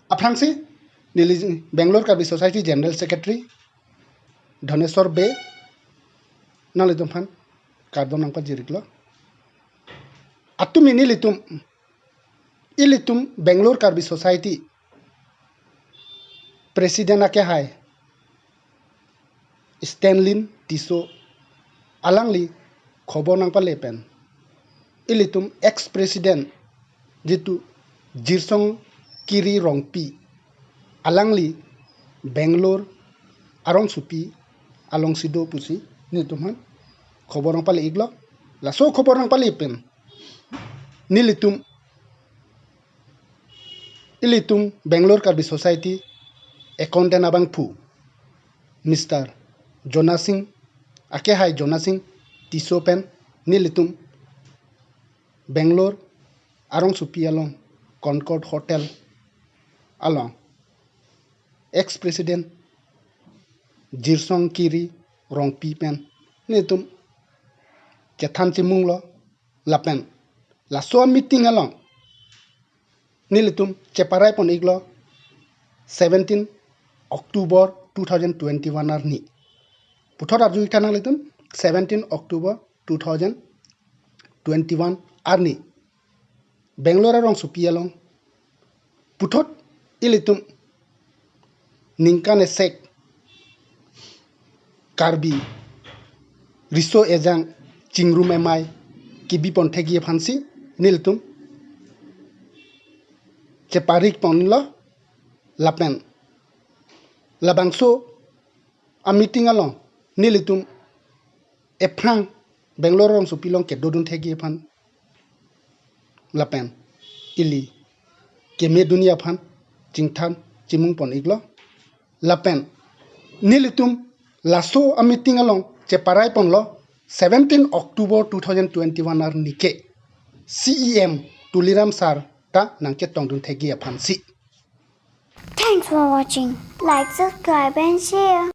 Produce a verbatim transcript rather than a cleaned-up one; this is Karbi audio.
Aphrangsi neli Bangalore Karbi Society General Secretary Dhaneswar Bey, nanglitum aphan kardom nangpajir-iklo. Atumi nelitum, ilitum Bangalore Karbi Society President akehai Stanlin Tisso alangli khobor nangpale pen, ilitum ex-president jitu Jirsong Kiri Rongpi alangli Bangalore arongsopi alongsi do pusi nelitum aphan khobor nangpale-iklo. Laso khobor nangpale pen nelitum, ilitum Bangalore Karbi Society accountant abangphu Mister Jona Singh, akehai Jona Singh Tisso pen nelitum Bangalore arongsopi along Concord Hotel along ex-president Jirsong Kiri Rongpi pen nelitum kethan chimunglo. Lapen laso meeting along nelitum cheparai pon-iklo seventeen October two thousand twenty-one arni. Puthot arju-ik tha nanglitum, seventeen October two thousand twenty-one arni Bangalore arongsopi along puthot ilitum ningkan esek Karbi riso ejang chingrum emai kebi pon thekji aphansi nelitum cheparai ponlo. Lapen labangso a meeting along nelitum ephrang Bangalore arongsopi along kedodun thekji aphan lapen ili kemedunji aphan chingthan chimung pon-iklo. Lapen nelitum laso a meeting along cheparai ponlo seventeen October two thousand twenty-one arni ke C E M Tuliram sir ta nangchetongdun thekji aphansi. Thanks for watching. Like, subscribe and share.